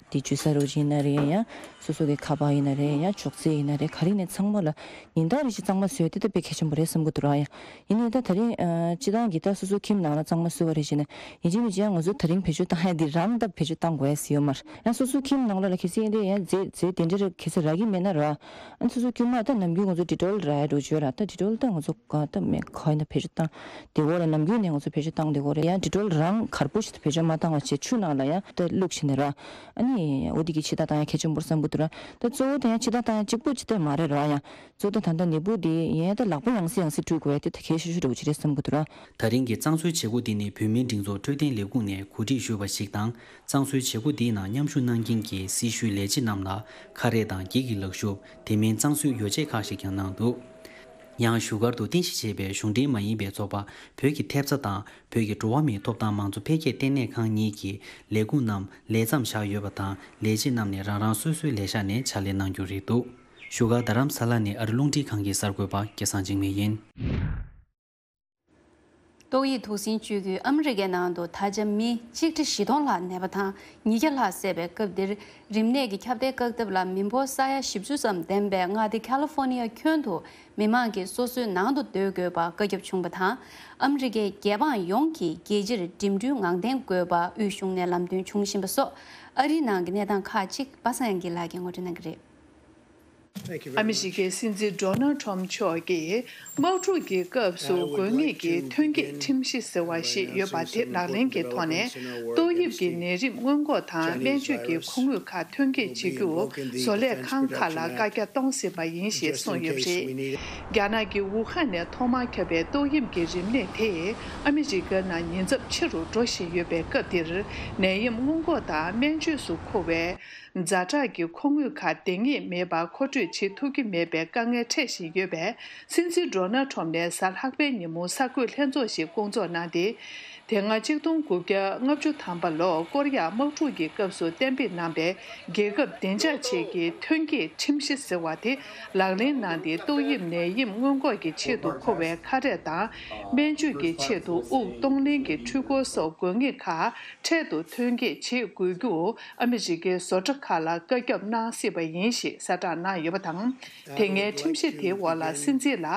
དེ་འཇུ་ས་རུ་ཅིག་ཡིན་ན་རེད། ཡང་སོ་སོ་གི་ཁ་པར་ཡིན་ན་རེད། ཡང་ཅོག་ཙེ་ཡིན་ན་རེད། ག་རེ་ཡིན་ནའི་ཚང་མ་ལ་ཉིན་ལྟར་རེ་བཞིན་གཙང་མ་བཟོ་ཡ་དེ་ད་དཔེ་གལ་ཆེན་པོ་རེད་བསམ་གི་འདུག་ར། ཡང་ཡིན་ནའི་ད་ད་རིང་ཨ་སྤྱི་བཏང་གི་ད་སོ་སོ་ཁྱིམ་ནང་ རང་ལ་གཙང་མ་བཟོས་པ་རེད་ཟེར་ནས། ཡིན་གཅིག་མིན་གཅིག་ཡང་ང་ཚོ་ད་རིང་བེད་སྤྱོད་བཏང་ཡ་འདི་རང་ད་བེད་སྤྱོད་བཏང་དགོས་ཡ་ཟེར་ཡོད་མ་རེད། ཡང་སོ་སོའི་ཁྱིམ་ནང་ལོགས་ལ་གལ་སྲིད་ཡིན་དེ་ཡང་རྫས་རྫས་དེ་འདྲ་ར་གལ་སྲིད་རག་གི་མེད་ན་ར། ཨ་ནི་སོ་སོའི་དཀྱུས་མ་ད་ནམ་རྒྱུན་ང་ཚོ་ཌི་ཊོལ་རག་ཡ་འགྲོ་བྱོས་ར། ད་ཌི་ཊོལ་ད་ང་ཚོ་ག་ད་མེད་ག་ཡིན་ན་བེད་སྤྱོད་བཏང་བསྡད་ཡོད་ར། ནམ་རྒྱུན་ནས་ང་ཚོ་བེད་སྤྱོད་བཏང་བསྡད་ཡོད་ར། ཡང་ཌི་ཊོལ་རང་གར་པོ་ཞིག་ད་བེད་སྤྱོད་མ་བཏང་བ་བྱས་ཆུ་ནང་ལ་ཡང་ད་བླུགས་བྱས་ནས་ར། ཨ་ནི་འོ་དེ་གི་ཕྱི་ཐག་བཏང་ཡ་གལ་ཆེན་པོ་རེད་བསམ་གི་འདུག་ར། ད་གཙོ་བོ་ད་ཡང་ཕྱི་ཐག་བཏང་ཡ་གཅིག་པོ་ཅིག་ད་མ་རེད་ར། ཡང་གཙོ་བོ་ད་ད་ལྟ་ནད་འབུ་དེ་ཡང་ད་ལག་པ་ཡང་སེ་ཡང་སེ་འཁྲུད་དགོས་ཡ་དེ་ད་གལ་ཆེ་ཤོས་འདྲ་བོ་ཅིག་རེད་བསམ་གི་འདུག་ར། ད་རིང་གི་གཙང་བཟོའི་བྱེད་སྒོ་འདི་ནི་བོད་མིའི་སྒྲིག་འཛུགས་འཕྲོད་བསྟེན་ལས་ཁུངས་ནས་གོ་སྒྲིག་ཞུས་པ་ཞིག་དང་། གཙང་བཟོའི་བྱེད་སྒོ་འདིའི་ནང་མཉམ་ཞུགས་གནང་མཁན་གྱི་སྲི་ཞུའི་ལས་བྱེད་རྣམས་ལ་ཁ་རས་དང་འགྱིག་གི་ལག་ཤུབས། དེ་མིན་གཙང་བཟོའི་ཡོ་བྱད་ཁག་ཞིག་ཀྱང་གནང་འདུག། ཡང་བཞུགས་སྒར་དུ་རྟེན་གཞི་བྱས་པའི་གཞུང་འབྲེལ་མ་ཡིན་པའི་ཚོགས་པ་བོད་ཀྱི་ཐེབས་རྩ་དང་བོད་ཀྱི་འགྲོ་བ་མིའི་ཐོབ་ཐང་མང་གཙོ་འཕེལ་རྒྱས་ལྟེ་གནས་ཁང་གཉིས་ཀྱི་ལས་ཁུངས་རྣམས་ལས་མཚམས་བཞག་ཡོད་པ་དང་། ལས་བྱེད་རྣམས་ནས་རང་རང་སོ་སོའི་ལས་ཤག་ནས་ཕྱག་ལས་གནང་རྒྱུ་རེད་འདུག། བཞུགས་སྒར་རྡ་རམ་ས་ལ་ནས་ཨ་རི་རླུང་འཕྲིན་ཁང་གི་གསར་འགོད་པ་སྐལ་བཟང་འཇིགས་མེད་ཡིན། ཏོག་དབྱིབས་དུག་སྲིན་བཅོས་ཀྱིས་ཨ་མི་རི་ཀའི་ནང་དུ་ད་ཆ་མི་ཆིག་ཁྲི་བཞི་སྟོང་ལྷག་ནད་པ་དང་ཉིས་བརྒྱ་ལྷག་བསད་པའི་སྐབས་འདིར། རིམས་ནད་ཀྱི་ཁྱབ་གདལ་བཀག་ཐབས་ལ་མི་འབོར་ས་ཡ་བཞི་བཅུ་ཙམ་ལྡན་པའི་མངའ་སྡེ་ཁ་ལི་ཧྥོ་ནི་ཡ་ཁྱོན་དུ་མི་མང་གིས་སོ་སོའི་ནང་དུ་སྡོད་དགོས་པ་བཀའ་ཁྱབ་བྱུང་བ་དང་། ཨ་མི་རི་ཀའི་རྒྱལ་འབངས་ཡོངས་ཀྱིས་རྒྱལ་སྤྱིར་འགྲིམ་འགྲུལ་ངང་འཐེན་དགོས་པ་དབུས་གཞུང་ནས་ལམ་སྟོན་བྱུང་བཞིན་པ་སོགས། ཨ་རིའི་ནང་གི་གནས་སྟངས་ཁག་ཅིག་པ་སངས་དབྱངས་སྐྱིད་ལགས་ཀྱིས་ངོ་སྤྲོད་གནང་གི་རེད། ཨ་མི་རི་ཀའི་སྲིད་འཛིན་ཌོ་ནལ་ཊམ་མཆོག་གིས་དམག་འཁྲུག་གི་སྐབས་སུ་དགོས་ངེས་ཀྱི་ཐོན་སྐྱེད་ཁྲིམས་གཞི་ཟེར་བ་ཞིག་ཡོད་པ་དེ་ལག་ལེན་གྱི་ཐོག་ནས། ཏོག་དབྱིབས་ཀྱི་ནད་རིམས་སྔོན་འགོག་དང་སྨན་བཅོས་ཀྱི་མཁོ་དངོས་ཁག་ཐོན་སྐྱེད་བྱེད་རྒྱུ་བཟོ་ལས་ཁང་ཁག་ལ་བཀའ་རྒྱ་གཏོང་སྲིད་པ་ཡིན་ཞེས་གསུངས་ཡོད་པ་རེད། རྒྱ་ནག་གི་ཝུ་ཧན་ནས་ཐོག་མར་ཁྱབ་པའི་ཏོག་དབྱིབས་ཀྱི་རིམས་ནད་དེ་ཨ་མི་རི་ཀ་ནང་ཉེན་ཚབས་ཆེ་རུ་འགྲོ་བཞིན་ཡོད་པའི་སྐབས་འདིར། ནད་ཡམས་སྔོན་འགོག་དང་སྨན་བཅོས་སུ་མཁོ་བའི་ཛ་དྲག་གི་མཁོ་དངོས་ཁག་འདང་ངེས་མེད་པར་མཁོ་སྤྲོད་བྱེད་ཐུབ་ཀྱི་མེད་པའི་དཀའ་ངལ་འཕྲད་བཞིན་ཡོད་པས། སྲིད་འཛིན་ཌོ་ནལ་ཊམ་ནས་གཟའ་ལྷག་པའི་ཉིན་མོ་གསར་འགོད་ལྷན་ཚོགས་ཤིག་བསྐོང་ཚོགས་གནང་སྟེ། དེ་སྔ་ཆིག་སྟོང་དགུ་བརྒྱ་ལྔ་བཅུ་ཐམ་པ་ལོར་ཀོ་རི་ཡ་དམག་འཁྲུག་གི་སྐབས་སུ་གཏན་འབེབས་གནང་པའི་རྒྱལ་ཁབ་བདེ་འཇགས་ཆེད་ཀྱི་ཐོན་སྐྱེད་ཁྲིམས་གཞི་ཟེར་བ་དེ་ལག་ལེན་གནང་སྟེ། ཏོག་དབྱིབས་ནད་ཡམས་སྔོན་འགོག་གི་ཆེད་དུ་མཁོ་བའི་ཁ་རས་དང་། སྨན་བཅོས་ཀྱི་ཆེད་དུ་དབུགས་གཏོང་ལེན་གྱི་འཕྲུལ་འཁོར་སོགས་དགོས་ངེས་ཁག་འཕྲལ་དུ་ཐོན་སྐྱེད་བྱེད་དགོས་རྒྱུ་ཨ་མི་རི་ཀའི་བཟོ་གྲྭ་ཁག་ལ་བཀའ་ཁྱབ་གནང་སྲིད་པ་ཡིན་ཞེས་གསལ་བསྒྲགས་གནང་ཡོད་པ་དང་། དེ་སྔའི་ཁྲིམས་གཞི་དེའི་འོག་ལ་སྲིད་འཛིན་ལ་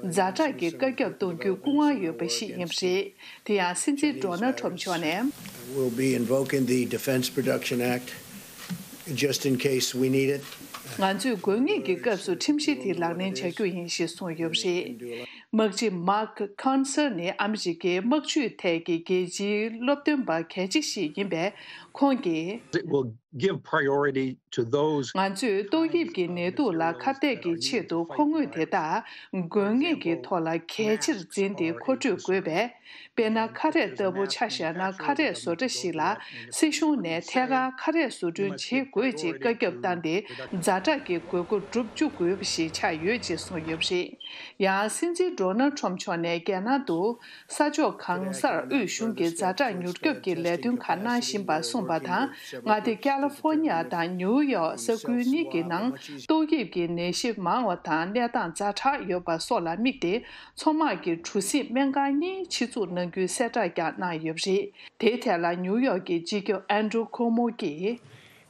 ཛ་དྲག་གི་བཀའ་ཁྱབ་གཏོང་རྒྱུའི་སྐུ་དབང་ཡོད་པ་ཞིག་ཡིན་པ་རེད། དེ་ཡང་སྲིད་འཛིན་ཌོ་ནལ་ཊམ་མཆོག་ནས། We'll be invoking the Defense Production Act just in case we need it. ང་ཚོས་དགོས་ངེས་ཀྱི་སྐབས་སུ་ཁྲིམས་གཞི་དེ་ལག་ལེན་བྱ་རྒྱུ་ཡིན་ཞེས་གསུངས་ཡོད་པ་རེད། དམག་སྤྱི་Mark Conser་ནི་ཨ་མི་རི་ཀའི་དམག་ཇུས་ཐད་ཀྱི་རྒྱལ་སྤྱིའི་སློབ་སྟོན་པ་གལ་ཆེ་ཞིག་ཡིན་པས། ཁོང་གིས། It will give priority to those. ང་ཚོས་ཏོག་དབྱིབས་ཀྱི་ནད་དུག་ལ་ཁ་གཏད་ཀྱི་ཆེད་དུ་མཁོ་དངོས་དེ་དག་དགོས་ངེས་ཀྱི་ཐོག་ལ་གལ་ཆེར་འཛིན་ཏེ་མཁོ་སྤྲོད་དགོས་པས། དཔེར་ན། ཁ་རས་ལྟ་བུ་ཆ་བཞག་ན། ཁ་རས་བཟོ་གྲྭ་ཞིག་ལ་སྲིད་གཞུང་ནས་ཐད་ཀར་ཁ་རས་བཟོ་སྐྲུན་བྱེད་དགོས་ཅེས་བཀའ་ཁྱབ་བཏང་སྟེ། ཛ་དྲག་གི་དགོས་མཁོ་བསྒྲུབ་འཇུག་དགོས་པ་ཞིག་ཆགས་ཡོད་ཅེས་གསུངས་ཡོད་པ་རེད། ཡང་སྲིད་འཛིན་ཌོ་ནལ་ཊམ་མཆོག་ནས་རྒྱལ་ནང་དུ་ས་ཕྱོགས་གང་སར་དབུས་གཞུང་གི་ཛ་དྲག་མྱུར་སྐྱོབ་ཀྱི་ལས་དོན་ཁག་གནང་བཞིན་པ་གསུངས་པ་དང་། མངའ་སྡེ་ཀ་ལི་ཧྥོ་ནི་ཡ་དང་ནིའུ་ཡོག་ས་ཁུལ་གཉིས་ཀྱི་ནང་ཏོག་དབྱིབས་ཀྱི་ནད་གཞི་མང་བ་དང་གནས་སྟངས་ཛ་དྲག་ཡོད་པ་སོགས་ལ་དམིགས་ཏེ། མཚོ་དམག་གི་གྲུ་གཟིངས་སྨན་ཁང་གཉིས་ཆེད་འཛུགས་གནང་རྒྱུའི་གསལ་བསྒྲགས་ཀྱང་གནང་ཡོད་པ་རེད། དེའི་ཐད་ལ་ནིའུ་ཡོག་གི་སྤྱི་ཁྱབ་ཨན་ཌྲུ་ཁོ་མོ་གིས།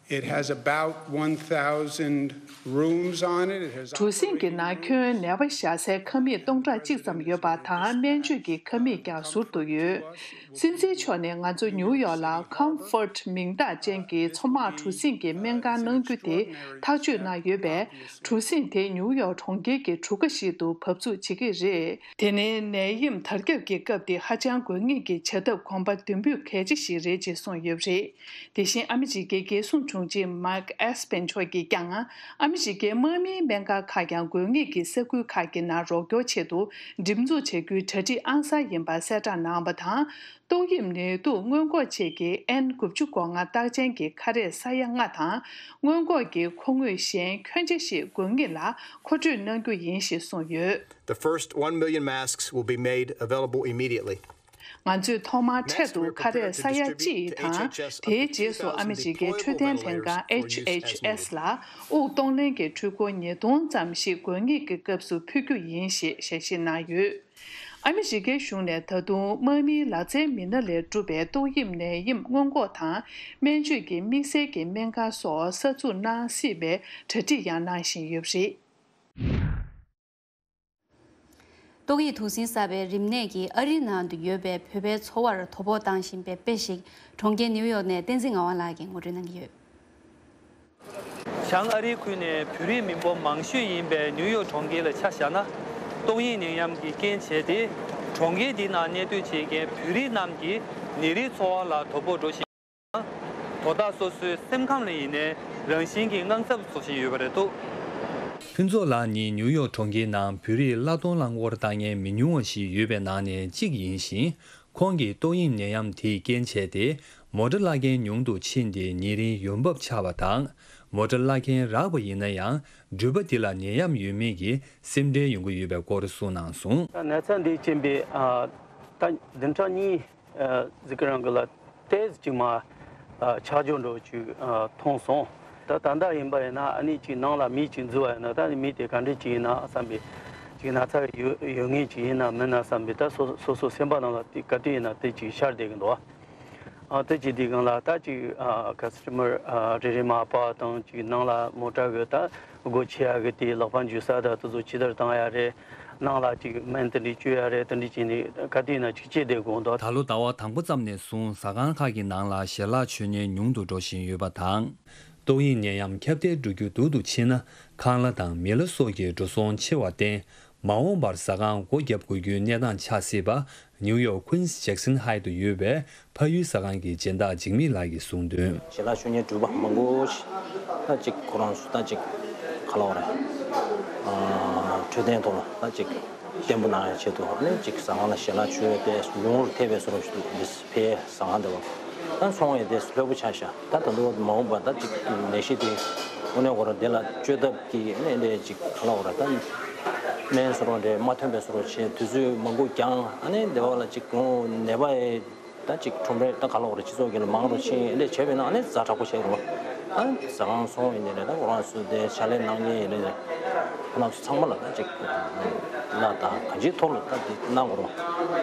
It has about one thousand rooms on it. It has གྲུ་གཟིངས་ཀྱི་ནང་ཁྱོན་ནད་པ་བཞག་སའི་ཁང་མིག་སྟོང་ཕྲག་གཅིག་ཙམ་ཡོད་པ་དང་། སྨན་བཅོས་ཀྱི་ཁང་མིག་ཀྱང་ཟུར་དུ་ཡོད། སྲིད་འཛིན་མཆོག་ནས་ང་ཚོ་ནིའུ་ཡོག་ལ་Comfort་མིང་རྟགས་ཅན་གྱི་མཚོ་དམག་གྲུ་གཟིངས་ཀྱི་སྨན་ཁང་གནང་རྒྱུ་དེ་ཐག་གཅོད་གནང་ཡོད་པས། གྲུ་གཟིངས་དེ་ནིའུ་ཡོག་གྲོང་ཁྱེར་གྱི་གྲུ་ཁ་ཞིག་ཏུ་བབས་ཚུགས་བྱེད་ཀྱི་རེད། དེ་ནི་ནད་ཡམས་དར་ཁྱབ་ཀྱི་སྐབས་དེ་ཧ་ཅང་དགོས་ངེས་ཀྱི་བྱ་ཐབས་གོམ་པ་མདུན་སྤོས་གལ་ཆེ་ཞིག་རེད་ཅེས་གསུངས་ཡོད་པ་རེད། དེ་བཞིན་ཨ་མི་རི་ཀའི་རྒྱལ་སྲུང་དྲུང་ཆེ་Mark Esper་མཆོག་གིས་ཀྱང་། ཨ་མི་རི་ཀའི་དམག་མིའི་སྨན་ཁང་ཁག་ཀྱང་དགོས་ངེས་ཀྱི་ས་ཁུལ་ཁག་གི་ནང་རོགས་སྐྱོར་ཆེད་དུ་འགྲེམས་འཛུགས་བྱ་རྒྱུའི་གྲ་སྒྲིག་ཨང་གསར་ཡིན་པ་གསལ་བསྒྲགས་གནང་བ་དང་། ཏོག་དབྱིབས་ནད་དུག་སྔོན་འགོག་ཆེད་ཀྱི་ཨེན་དགུ་བཅུ་གོ་ལྔ་རྟགས་ཅན་གྱི་ཁ་རས་ས་ཡ་ལྔ་དང་། སྔོན་འགོག་གི་མཁོ་དངོས་གཞན་ཁྱོན་ཆེ་ཞིག་དགོས་ངེས་ལ་མཁོ་སྤྲོད་གནང་རྒྱུ་ཡིན་ཞེས་གསུངས་ཡོད། The first one million masks will be made available immediately. ང་ཚོས་ཐོག་མར་འཕྲལ་དུ་ཁ་རས་ས་ཡ་གཅིག་དང་། དེའི་རྗེས་སུ་ཨ་མི་རི་ཀའི་འཕྲོད་བསྟེན་ལྷན་ཁང་ཨེཆ་ཨེཆ་ཨེས་ལ་དབུགས་གཏོང་ལེན་གྱི་འཕྲུལ་འཁོར་ཉིས་སྟོང་ཙམ་ཞིག་དགོས་ངེས་ཀྱི་སྐབས་སུ་ཕུལ་རྒྱུ་ཡིན་ཞེས་ཞལ་བཞེས་གནང་ཡོད། ཨ་མི་རི་ཀའི་གཞུང་ནས་ད་དུང་དམག་མིའི་ལག་རྩལ་མི་སྣ་ལས་གྲུབ་པའི་ཏོག་དབྱིབས་ནད་ཡམས་སྔོན་འགོག་དང་སྨན་བཅོས་ཀྱི་དམིགས་བསལ་གྱི་སྨན་ཁང་སོགས་གསར་འཛུགས་གནང་སྲིད་པའི་གྲ་སྒྲིག་ཡང་གནང་བཞིན་ཡོད་པ་རེད། ཏོག་དབྱིབས་དུག་སྲིན་གསར་པའི་རིམས་ནད་ཀྱིས་ཨ་རིའི་ནང་དུ་ཡོད་པའི་བོད་པའི་འཚོ་བར་དོ་ཕོག་བཏང་བཞིན་པའི་དཔེ་ཞིག་གྲོང་ཁྱེར་ནིའུ་ཡོག་ནས་བསྟན་འཛིན་ངག་དབང་ལགས་ཀྱིས་ངོ་སྤྲོད་གནང་གི་ཡོད། བྱང་ཨ་རིའི་ཁུལ་ནས་བོད་རིགས་མི་འབོར་མང་ཤོས་ཡིན་པའི་ནིའུ་ཡོག་གྲོང་ཁྱེར་ལ་ཆ་བཞག་ན། ཏོག་དབྱིབས་ནད་ཡམས་ཀྱིས་རྐྱེན་བྱས་ཏེ། གྲོང་ཁྱེར་འདི་ནང་གནས་སྡོད་བྱེད་མཁན་བོད་རིགས་རྣམས་ཀྱི་ཉིན་རེའི་འཚོ་བ་ལ་དོ་ཕོག་འགྲོ་བཞིན། དོ་བདག་སོ་སོའི་སེམས་ཁམས་ལ་ཡིན་ནའི་རང་བཞིན་གྱིས་དངངས་འཚབ་བཟོ་བཞིན་ཡོད་པ་རེད་འདུག། ཕུན་ཚོགས་ལགས་ནི་ནིའུ་ཡོག་གྲོང་ཁྱེར་ནང་བོད་རིགས་གླ་གཏོང་རླངས་འཁོར་བཏང་མཁན་མི་ཉུང་བ་ཞིག་ཡོད་པའི་ནང་ནས་གཅིག་ཡིན་ཞིང་། ཁོང་གིས་ཏོག་དབྱིབས་ནད་ཡམས་དེས་རྐྱེན་བྱས་ཏེ། མོ་ཊ་བླ་མཁན་ཉུང་དུ་ཕྱིན་ཏེ་ཉིན་རེའི་ཡོང་འབབ་ཆག་པ་དང་། མོ་ཊ་བླ་མཁན་རག་པ་ཡིན་ན་ཡང་། འགྲུལ་པ་འདི་ལ་ནད་ཡམས་ཡོད་མེད་ཀྱི་སེམས་ཁྲལ་ཡོང་གི་ཡོད་པའི་སྐོར་གསུངས་གནང་སོང་། ད་ན་ཚ་འདི་རྐྱེན་པས་ཨ། ད་བདུན་ཕྲག་གཉིས་ཨ། ཟིག་གི་རིང་གི་ལ་ཏོག་ཙམ་ཅིག་མ་ཨ། ཆག་འཇོག་འདྲ་བོ་ཅིག་ཨ། མཐོང་སོང་། ད་ད་ལྟ་ཡིན་པ་ཡིན་ན་ཨ་ནི་ཅིག་ནང་ལ་མི་ཅིག་འཛུལ་བ་ཡིན་ན། ད་མི་དེ་ག་འདྲ་ཅིག་ཡིན་ན་བསམ་པའི་ཅིག་ན་ཚ་ཡོད་ཡོད་མཁན་ཅིག་ཡིན་ན་མིན་ན་བསམ་པའི། ད་སོ་སོ་སོ་སེམས་པ་ནང་ལ་དེ་ག་དུས་ཡིན་ན་དེ་ཅིག་ཤར་བསྡད་ཀྱི་འདུག་ཨ། ཨ། དེ་ཅིག་དེ་སྒང་ལ་ད་ཅིག་ཨ། ཁ་སི་ཊ་མར་ཨ། རེ་རེ་མར་ཕབ་དང་། ཅིག་ནང་ལ་མོ་ཊ་གི་ད་སྒོ་ཕྱེ་ཡ་གི་དེ་ལག་པ་འཇུ་ས་ད་དེ་ཚོ་ཕྱི་དར་བཏང་ཡ་རེད། ནང་ལ་ཅིག་སྨན་དེ་འདྲ་བཅོས་ཡ་རེད། དེ་འདྲ་བྱས་ནས་ག་དུས་ཡིན་ན་ཅིག་བྱེད་བསྡད་དགོས་འདུག། ད་ལོ་ཟླ་བ་དང་པོ་ཙམ་ནས་བཟུང་ཟ་ཁང་ཁག་གི་ནང་ལ་ཞལ་ལག་མཆོད་མཁན་ཉུང་དུ་འགྲོ་བཞིན་ཡོད་པ་དང་། ཏོག་དབྱིབས་ནད་ཡམས་ཁྱབ་གདལ་འགྲོ་རྒྱུ་སྡུག་ཏུ་ཕྱིན་ན། ཁང་གླ་དང་མི་ལ་སོགས་ཀྱི་འགྲོ་སོང་ཆེ་བར་བརྟེན། མ་འོངས་པར་ཟ་ཁང་སྒོ་བརྒྱབ་དགོས་རྒྱུའི་གནས་སྟངས་ཆགས་སྲིད་པ། ནིའུ་ཡོག་Queens Jackson Heights དུ་ཡོད་པའི་ཕ་ཡུལ་ཟ་ཁང་གི་སྦྱིན་བདག་འཇིགས་མེད་ལགས་ཀྱིས་གསུངས་དོན། ཞལ་ལག་མཆོད་མཁན་འགྲུལ་པ་མང་པོ་ཞིག་ད་ཅིག་ཁོ་རང་ཚོ་ད་ཅིག་ག་ལབ་དགོས་རེད། ཨ། འཕྲོད་བསྟེན་ཐོག་ལ་ད་ཅིག་བརྟན་པོ་གནང་ཡ་ཆེད་དུ་ནི་ཅིག་ཟ་ཁང་ལ་ཞལ་ལག་མཆོད་ཡ་དེ་ཉུང་རུ་ཐེབས་པའི་བཟོ་འདྲ་ཞིག་འདུག། འདི་ཕའི་ཟ་ཁང་འདི་བ་ད་ཚོང་ཡ་དེ་ལྷོད་པོ་ཆགས་ཤག། ད་ད་དུང་མ་འོངས་པ་ད་ཅིག་ནད་གཞི་དེ་དངོས་གནས་ཁོ་རང་དེ་ལ་བཅོས་ཐབས་ཀྱི་ཨ་ནི་འདྲ་ཅིག་ག་ལབ་དགོས་རེད། ད་སྨན་བཟོ་འདྲ་མ་ཐོན་པའི་བཟོ་འདྲ་བྱས། དུས་ཚོད་མང་པོ་འགྱངས། ཨ་ནི་འདི་བ་ལ་ཅིག་ནད་པ་ད་ཅིག་ཁྲོམ་རའི་ད་ག་ལབ་དགོས་རེད། སྤྱི་ཚོགས་ཀྱི་ལ་མང་རུ་ཕྱིན་འདྲ་བྱས་པས་ན་ཨ་ནི་ཛ་དྲག་པོ་བྱས་རེད་བ། ཨ་ནི་ཟ་ཁང་ཚོང་ཡིན་ནའི་རེད། ད་ཁོ་རང་ཚོ་དེ་ཕྱག་ལས་གནང་མཁན་ཡིན་ནའི་རེད། ཁོ་རང་ཚོ་ཚང་མ་ལ་ད་ཅིག་ལ་ད་གང་ཅིའི་ཐོག་ལ་ད་དེ་གནང་དགོས་རེད་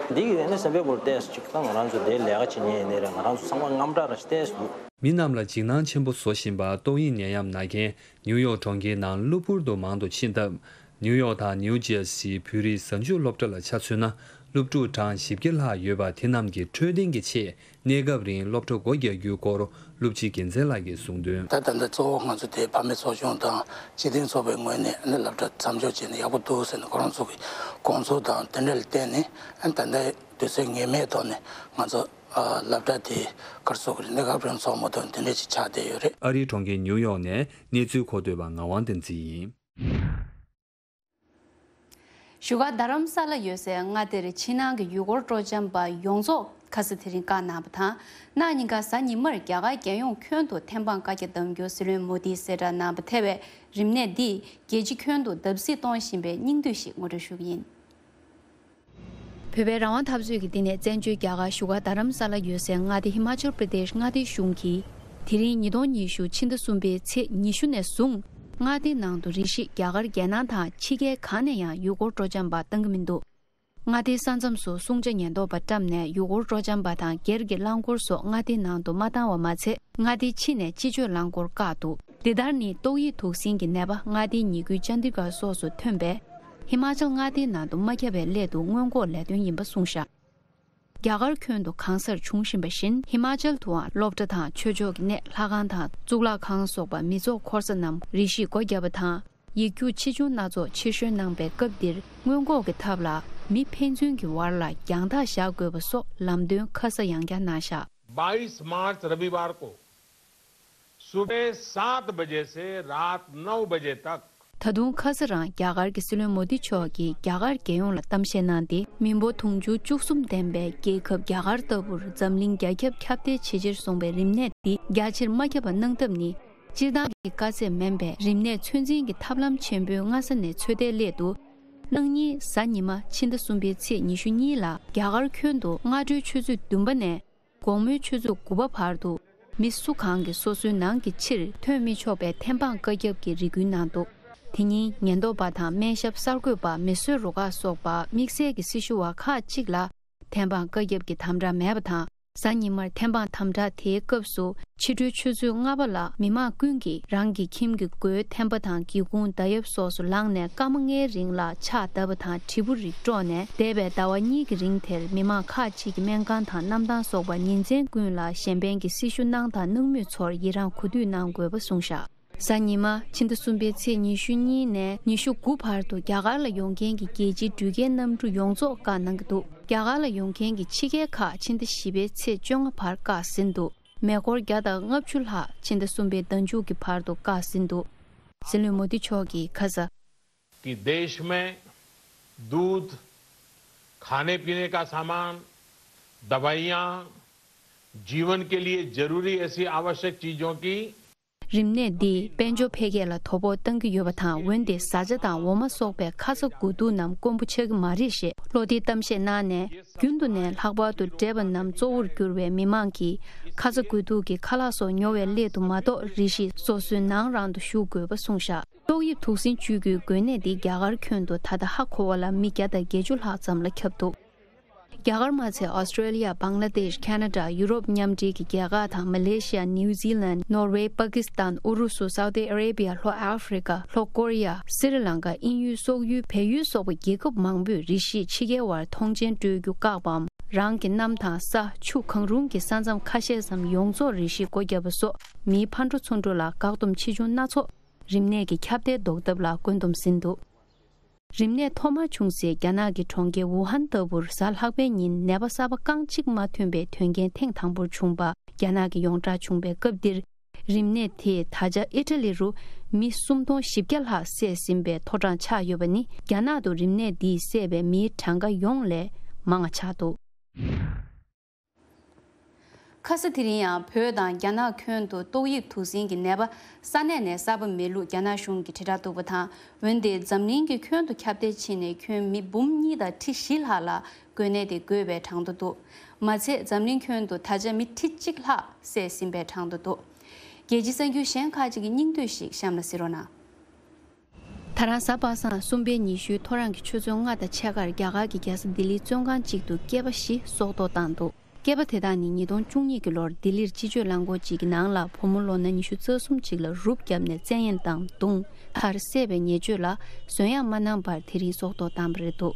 བ། འདི་ཡི་ཨ་ནི་སེམས་པའི་སྒོ་ལ་བལྟས་ཅིག་ད་ང་རང་ཚོ་དེ་ལས་ཀ་བྱེད་མཁན་ཡིན་ནའི་རེད། ང་རང་ཚོ་ཚང་མ་དངངས་སྐྲག་རང་ཞིག་བལྟས་སུ་འདུག། མི་རྣམས་ལ་འཇིགས་སྣང་ཆེན་པོ་བཟོ་བཞིན་པ། ཏོག་དབྱིབས་ནད་ཡམས་ན་མཁན་ནིའུ་ཡོག་གྲོང་ཁྱེར་ནང་གློ་བུར་དུ་མང་དུ་ཕྱིན་སྟབས། ནིའུ་ཡོག་དང་ནིའུ་ཇེར་སིའི་བོད་རིགས་གཟའ་མཇུག་སློབ་གྲྭ་ལ་ཆ་མཚོན་ན། སློབ་ཕྲུག་གྲངས་བཞི་བརྒྱ་ལྷག་ཡོད་པ། དེ་རྣམས་ཀྱི་འཕྲོད་བསྟེན་གྱི་ཆེད་གནས་སྐབས་རིང་སློབ་གྲྭ་སྒོ་རྒྱག་རྒྱུའི་སྐོར་སློབ་སྤྱི་རྒྱལ་མཚན་ལགས་ཀྱིས་གསུངས་དོན། ད་ད་ལྟ་གཙོ་བོ་ང་ཚོ་དེ་ཕ་མའི་ཚོགས་ཆུང་དང་སྤྱི་མཐུན་ཚོགས་པའི་ངོས་ནས་ཨ་ནི་སློབ་གྲྭ་མཚམས་འཇོག་བྱས་ནས་ཡག་པོ་འདུག་ཟེར་ནས་ཁོ་རང་ཚོ་གི་དགོངས་ཚུལ་དང་དེ་འདྲ་ལ་བརྟེན་ནས། ཨ་ནི་ད་ལྟ་དུས་ཚོད་ངེས་མེད་ཐོག་ནས་ང་ཚོ་ཨ་སློབ་གྲྭ་དེ་ག་རེ་ཟེར་དགོས་རེད། གནས་སྐབས་རིང་ཚོགས་མ་ཐུབ་དེ་འདྲ་ཅིག་ཆགས་བསྡད་ཡོད་རེད། ཨ་རིའི་གྲོང་ཁྱེར་ནིའུ་ཡོག་ནས་གནས་ཚུལ་མཁོ་སྟོན་པ་ངག་དབང་བསྟན་འཛིན་ཡིན། བཞུགས་སྒར་རྡ་རམ་ས་ལ་ཡོད་སའི་མངའ་སྡེར་ཕྱི་ནང་གི་ཡུལ་སྐོར་སྤྲོ་འཆམ་པ་ཡོངས་རྫོགས་ཁ་ས་དེ་རིང་བཀག་གནང་བ་དང་། གནངས་ཉིན་ག་གཟའ་ཉི་མར་རྒྱ་གར་རྒྱལ་ཡོངས་ཁྱོན་དུ་ཐེམ་སྤང་བཀའ་རྒྱ་བསྡམ་རྒྱུ་སྲིད་བློན་མོ་དིས་གསལ་བསྒྲགས་གནང་བ། ཐེ་བའི་རིམས་ནད་འདིས་རྒྱལ་སྤྱི་ཁྱོན་དུ་བརྡབ་གསིག་གཏོང་བཞིན་པའི་སྙིང་བསྡུས་ཤིག་ངོ་སྤྲོད་ཞུ་གི་ཡིན། བོད་པའི་རང་དབང་འཐབ་རྩོད་ཀྱི་བསྟི་གནས་བཙན་བྱོལ་རྒྱ་གར་བཞུགས་སྒར་རྡ་རམ་ས་ལ་ཡོད་སའི་མངའ་སྡེ་ཧི་མ་ཅལ་པྲ་དེཤ་མངའ་སྡེའི་གཞུང་གིས། དེ་རིང་ཉིས་སྟོང་ཉི་ཤུ་ཕྱི་ཟླ་གསུམ་པའི་ཚེས་ཉི་ཤུ་ནས་བཟུང་། མངའ་སྡེའི་ནང་དུ་རེ་ཞིག་རྒྱ་གར་རྒྱལ་ནང་དང་ཕྱི་རྒྱལ་གང་ནས་ཡང་ཡུལ་སྐོར་སྤྲོ་འཆམ་པ་གཏང་གི་མི་འདུག། མངའ་སྡེའི་ས་མཚམས་སུ་སྲུང་བྱ་ཉེན་རྟོག་པ་བཀྲམ་ནས་ཡུལ་སྐོར་སྤྲོ་འཆམ་པ་དང་སྒེར་གྱི་རླངས་འཁོར་སོགས་མངའ་སྡེའི་ནང་དུ་མ་བཏང་བ་མ་ཚད། མངའ་སྡེའི་ཕྱི་ནས་སྤྱི་སྤྱོད་རླངས་འཁོར་བཀག་འདུག། འདི་ལྟར་ནི་ཏོག་དབྱིབས་དུག་སྲིན་གྱི་ནད་པ་མངའ་སྡེའི་ཉེ་ཁུལ་ཅན་དི་གྷར་སོགས་སུ་ཐོན་པས། ཧི་མ་ཅལ་མངའ་སྡེའི་ནང་དུ་མ་ཁྱབ་པའི་སླད་དུ་སྔོན་འགོག་ལས་དོན་ཡིན་པ་གསུངས་བཞག། རྒྱ་གར་ཁྱོན་དུ་གང་སར་བྱུང་བཞིན་པ་བཞིན། ཧི་མ་ཅལ་དུའང་སློབ་གྲྭ་དང་ཆོས་ཕྱོགས་ཀྱི་གནས། ལྷ་ཁང་དང་གཙུག་ལག་ཁང་སོགས་པ་མི་ཚོགས་འཁོར་ས་རྣམས་རེ་ཞིག་སྒོ་བརྒྱབ་པ་དང་། ཡིག་རྒྱུགས་ཆེ་ཆུང་སྣ་ཚོགས་ཕྱིར་བཤོལ་གནང་པའི་སྐབས་འདིར། སྔོན་འགོག་གི་ཐབས་ལ་མི་ཕན་ཚུན་གྱི་བར་ལ་རྒྱང་ཐག་བཞག་དགོས་པ་སོགས་ལམ་སྟོན་ཁ་ས་ཡང་བསྐྱར་གནང་བཞག། बाईस मार्च रविवार को सुबह सात बजे से रात नौ बजे तक ད་དུང་ཁ་ས་རང་རྒྱ་གར་གྱི་སྲིད་བློན་མོ་དི་མཆོག་གིས་རྒྱ་གར་རྒྱལ་ཡོངས་ལ་གཏམ་བཤད་གནང་སྟེ། མི་འབོར་དུང་ཕྱུར་བཅུ་གསུམ་ལྡན་པའི་རྒྱལ་ཁབ་རྒྱ་གར་ལྟ་བུར་འཛམ་གླིང་རྒྱ་ཁྱབ་ཁྱབ་གདལ་ཇེ་ཆེར་སོང་པའི་རིམས་ནད་འདི་རྒྱ་ཆེར་མ་ཁྱབ་པ་གནང་ཐབས་ནི། སྤྱིར་བཏང་གི་དཀའ་ཚེགས་མིན་པས། རིམས་ནད་ཚོད་འཛིན་གྱི་ཐབས་ལམ་ཆེན་པོའི་སྔ་ས་ནས་ཚོད་ལྟའི་སླད་དུ། གནངས་ཉིན་གཟའ་ཉི་མ་ཕྱི་ཟླ་གསུམ་པའི་ཚེས་ཉི་ཤུ་གཉིས་ལ་རྒྱ་གར་ཁྱོན་དུ་སྔ་དྲོའི་ཆུ་ཚོད་བདུན་པ་ནས། དགོང་མོའི་ཆུ་ཚོད་དགུ་པ་བར་དུ། མི་སུ་གང་གིས་སོ་སོའི་ནང་གི་ཕྱིར་ཐོན་མི་ཆོག་པའི་ཐེམ་སྤང་བཀའ་ཁྱབ་ཀྱི་རེ་སྐུལ་གནང་འདུག། དེ་ཉིན་ཉེན་རྟོག་པ་དང་སྨན་ཞབས་གསར་འགོད་པ། མི་གསོད་རུ་ཁག་སོགས་པ་དམིགས་བསལ་གྱི་སྲི་ཞུ་བ་ཁག་ཅིག་ལ་ཐེམ་སྤང་བཀའ་ཁྱབ་ཀྱི་དམ་དྲག་མེད་པ་དང་ གཟའ་ཉི་མར་ཐེམ་སྤང་དམ་དྲག་དེའི་སྐབས་སུ། ཕྱི་དྲོའི་ཆུ་ཚོད་ལྔ་པ་ལ་མི་མང་ཀུན་གྱིས་རང་གི་ཁྱིམ་གྱི་སྒོའི་ཐེམ་པ་དང་སྒེའུ་ཁུང་མདའ་ཡབ་སོགས་སུ་ལངས་ནས་སྐར་མ་ལྔའི་རིང་ལ་ཕྱག་བརྡབས་པ་དང་དྲིལ་བུ་རིགས་དཀྲོགས་ནས། འདས་པའི་ཟླ་བ་གཉིས་ཀྱི་རིང་དེར་མི་མང་ཁག་ཅིག་གིས་སྨན་ཁང་དང་གནམ་ཐང་སོགས་པར་ཉིན་མཚན་ཀུན་ལ་གཞན་ཕན་གྱི་སྲི་ཞུ་གནང་དང་གནང་མུས་ཚོར་ཡི་རངས་གོ་སྡུག་གནང་དགོས་པ་གསུངས་བཞག་གཟའ་ཉི་མ་ཕྱི་ཟླ་གསུམ་པའི་ཚེས་ཉི་ཤུ་གཉིས་ནས་ཉི་ཤུ་དགུ་བར་དུ་རྒྱ་གར་ལ་ཡོང་མཁན་གྱི་རྒྱལ་སྤྱིའི་འགྲུལ་སྐྱེལ་གནམ་གྲུ་ཡོངས་རྫོགས་བཀག་གནང་གི་འདུག་རྒྱ་གར་ལ་ཡོང་མཁན་གྱི་ཕྱི་རྒྱལ་ཁག་ཕྱི་ཟླ་བཞི་པའི་ཚེས་བཅོ་ལྔ་བར་བཀག་ཟིན་འདུག་མེ་འཁོར་བརྒྱ་དང་ལྔ་བཅུ་ལྷག་ཕྱི་ཟླ་གསུམ་པའི་ཟླ་མཇུག་གི་བར་དུ་བཀག་ཟིན་འདུག་སྲིད་བློན་མོ་དི་མཆོག་གིས་ཁ་ས། कि देश में दूध, खाने पीने का सामान, दवाइयाँ, जीवन के लिए जरूरी ऐसी आवश्यक चीजों की རིམས་ནད་འདིས་དཔལ་འབྱོར་འཕེལ་རྒྱས་ལ་དོ་ཕོག་བཏང་གི་ཡོད་པ་དང་། འོན་ཏེ་བཟའ་བཅའ་དང་འོ་མ་སོགས་པའི་ཁ་ཚ་དགོས་གཏུགས་རྣམས་དཀོན་པོ་ཆགས་ཀྱི་མ་རེད་ཞེས་བློ་བདེའི་གཏམ་བཤད་གནང་ནས། རྒྱུན་དུ་ནས་ལྷག་པར་དུ་འབྲས་བུ་རྣམས་གཙོ་བོར་གྱུར་བའི་མི་མང་གིས་ཁ་ཚ་དགོས་གཏུགས་ཀྱི་ཁ་ལག་སོགས་ཉོ་བའི་སླད་དུ་མ་གཏོགས། རེ་ཞིག་སོ་སོའི་ནང་རང་དུ་བཞུགས་དགོས་པ་གསུངས་བཞག་ཏོག་དབྱིབས་དུག་སྲིན་བཅུད་ཀྱི་འགོས་ནད་འདི་རྒྱ་གར་ཁྱོན་དུ་ད་ལྟ་ཧ་གོ་བ་ལ་མི་བརྒྱ་དང་བརྒྱད་ཅུ་ལྷག་ཙམ་ལ་ཁྱབ་འདུག་རྒྱ་གར་མ་ཚད་ཨོ་སི་ཀྲེ་ལི་ཡ། བང་ལ་དེཤ། ཁ་ན་ཌ། ཡུ་རོབ་མཉམ་འབྲེལ་གྱི་རྒྱལ་ཁག་དང་། མ་ལེ་ཤི་ཡ། ནིའུ་ཛི་ལན། ནོར་ཝེ། པ་ཀི་སི་ཐན། ཨུ་རུ་སུ། སའུ་ཏི་ཨ་རེ་བི་ཡ། ལྷོ་ཨ་ཧྥེ་རི་ཀ། ལྷོ་ཀོ་རི་ཡ། སི་རི་ལང་ཀ། དབྱིན་ཡུལ། སོག་ཡུལ། བལ་ཡུལ་སོགས་པ་རྒྱལ་ཁབ་མང་པོས་རེ་ཞིག་ཕྱི་རྒྱལ་བར་ཐོངས་མཆན་སྤྲོད་རྒྱུ་བཀག་པའམ། རང་གི་གནམ་ཐང་། ས། ཆུ། གང་རུང་གི་ས་མཚམས་ཁ་ཤས་སམ་ཡོངས་རྫོགས་རེ་ཞིག་སྒོ་བརྒྱབ་པ་སོགས། མིའི་ཕར་འགྲོ་ཚུར་འགྲོ་ལ་བཀག་སྡོམ་ཆེ་ཆུང་སྣ་ཚོགས། རིམས་ནད་ཀྱི་ཁྱབ་གདལ་ཟློག་ཐབས་ལ་བཀོད་འདོམས་ཟིན་འདུག་རིམས་ནད་ཐོག་མར་བྱུང་སའི་རྒྱ་ནག་གི་གྲོང་ཁྱེར་ཝུ་ཧན་ལྟ་བུར་གཟའ་ལྷག་པའི་ཉིན་ནད་པ་གསར་པ་རྐང་གཅིག་མ་ཐོན་པའི་དོན་རྐྱེན་ཐེངས་དང་པོར་བྱུང་བ་རྒྱ་ནག་གི་ཡོངས་གྲགས་བྱུང་བའི་སྐབས་འདིར། རིམས་ནད་དེས་ད་ཆ་ཨི་ཊ་ལི་རུ་མི་སུམ་སྟོང་བཞི་བརྒྱ་ལྷག་བསད་ཟིན་པའི་མཐོ་གྲངས་ཆགས་ཡོད་པ་ནི། རྒྱ་ནག་ཏུ་རིམས་ནད་འདིས་བསད་པའི་མིའི་གྲངས་ཀ་ཡོངས་ལས་མང་བ་ཆགས་འདུག་ཁ་ས་དེ་རིང་ཡང་བོད་དང་རྒྱ་ནག་ཁྱོན་དུ་ཏོག་དབྱིབས་དུག་སྲིན་གྱི་ནད་པ་ས་གནས་ནས་གསར་པ་མེད་ལུགས་རྒྱ་ནག་གཞུང་གིས་དྲིལ་བསྒྲགས་འདུག་པ་དང་། འོན་ཏེ་འཛམ་གླིང་གི་ཁྱོན་དུ་ཁྱབ་གདལ་ཕྱིན་ནས་ཁྱོན་མི་འབུམ་གཉིས་དང་ཁྲི་བཞི་ལྷག་ལ་འགོས་ནད་དེ་འགོས་པའི་གྲངས་ཐོ་འདུག་མ་ཚད་འཛམ་གླིང་ཁྱོན་དུ་ད་ཆ་མི་ཁྲི་གཅིག་ལྷག་བསད་ཟིན་པའི་གྲངས་ཐོ་འདུག་རྒྱལ་སྤྱིའི་གསར་འགྱུར་གཞན་ཁག་ཅིག་གི་སྙིང་བསྡུས་ཤིག་གཤམ་ལ་གཟིགས་རོགས་གནང་། ད་རང་གཟའ་པ་སངས་གསུམ་པའི་ཉི་ཤུའི་ཐོ་རངས་ཀྱི་ཆུ་ཚོད་ལྔ་དང་ཕྱེད་ཀར་རྒྱ་གར་གྱི་རྒྱལ་ས་ལྡི་ལིའི་བཙོན་ཁང་གཅིག་ཏུ་སྐྱེས་པ་བཞི་སྲོག་ཐོག་བཏང་འདུག་སྐྱེས་པ་དེ་དག་ནི་ཉིས་སྟོང་བཅུ་གཉིས་ཀྱི་ལོར་ལྡི་ལིར་སྤྱི་སྤྱོད་རླངས་འཁོར་གཅིག་གི་ནང་ལ་བུ་མོ་ལོ་ན་ཉི་ཤུ་རྩ་གསུམ་ཅིག་ལ་རུབ་བརྒྱབ་ནས་བཙན་གཡེམ་དང་བརྡུངས། མཐར་བསད་པའི་ཉེས་བཅོས་ལ་གཟོད་ཡངས་མ་གནང་བར་དེ་རིང་སྲོག་ཐོག་བཏང་པ་རེད་འདུག་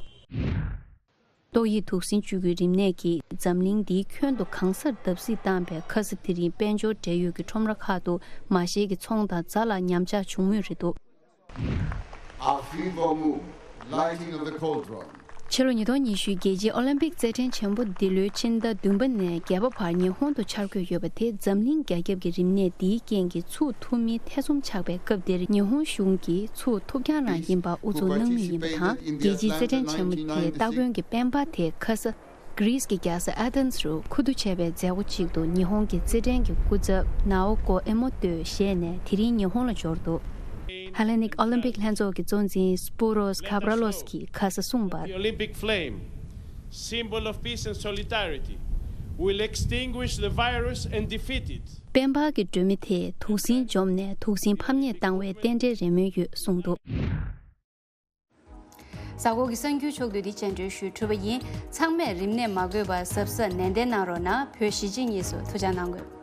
ཏོག་དབྱིབས་དུག་སྲིན་བཅུད་ཀྱི་རིམས་ནད་ཀྱིས་འཛམ་གླིང་འདིའི་ཁྱོན་དུ་གང་སར་བརྡབ་གསིག་བཏང་བའི་ཁ་ས་དེ་རིང་དཔལ་འབྱོར་འབྲེལ་ཡོད་ཀྱི་ཁྲོམ་ར་ཁག་ཏུ་མ་ཤེལ་གྱི་ཚོང་དང་རྫ་ལ་ཉམས་ཆག་བྱུང་མུས་རེད་འདུག Afivamu, lighting of the cauldron. ཕྱི་ལོ་ཉིས་སྟོང་ཉི་ཤུའི་རྒྱལ་སྤྱིའི་ཨོ་ལིམ་པིག་རྩེད་འགྲན་ཆེན་པོ་འདི་ལོའི་ཕྱི་ཟླ་བདུན་པ་ནས་བརྒྱད་པ་བར་ཉི་ཧོང་དུ་འཆར་འགོད་ཡོད་པ་དེ་འཛམ་གླིང་རྒྱ་ཁྱབ་ཀྱི་རིམས་ནད་འདིའི་རྐྱེན་གྱིས་ཚུགས་ཐུབ་མིན་ཐེ་ཚོམ་ཆགས་པའི་སྐབས་འདིར་ཉི་ཧོང་གཞུང་གིས་ཚུགས་ཐུབ་རྐྱང་རང་ཡིན་པ་ཨུ་ཚུགས་གནང་མུས་ཡིན་པ་དང་། རྒྱལ་སྤྱིའི་རྩེད་འགྲན་ཆེན་མོ་དེའི་སྟ་གོན་གྱི་སྤེན་པ་དེ་ཁ་ས། གྷི་རིས་ཀྱི་རྒྱལ་ས་ཨེ་ཐེན་སི་རུ་ཁུ་བསྡུ་བྱས་པའི་མཛད་སྒོ་ཅིག་ཏུ་ཉི་ཧོང་གི་རྩེད་འགྲན་གྱི་སྐུ་ཚབ་ནའོ་ཀོ་ཨེ་མོ་ཏོས་བཞེས་ནས་དེ་རིང་ཉི་ཧོང་ལ་འབྱོར་འདུག་ཧེ་ལེ་ནིག་ཨོ་ལིམ་པིག་ལྷན་ཚོགས་ཀྱི་གཙོ་འཛིན་སྤུ་རོས་ཁ་པྲ་ལོས་ཀྱིས་ཁ་ས་གསུངས་པར། The Olympic flame, symbol of peace and solidarity, will extinguish the virus and defeat it. སྤེན་པ་གི་སྒྲོན་མེ་དེས་དུག་སྲིན་འཇོམས་ནས་དུག་སྲིན་ཕམ་ཉེས་བཏང་བའི་རྟེན་འབྲེལ་རེ་སྨོན་ཡོད་གསུངས་འདུག་གཟའ་འཁོར་གྱི་གསར་འགྱུར་ཕྱོགས་བསྡུས་འདི་སྤྱན་འབུལ་ཞུས་གྲུབ་པ་ཡིན། ཚང་མས་རིམས་ནད་མ་འགོས་པར་གཟབ་གཟབ་ནན་ཏན་གནང་རོགས་གནང་། བོད་གཞིས་བྱེས་གཉིས་སུ་ཐུགས་ཅག་གནང་དགོས།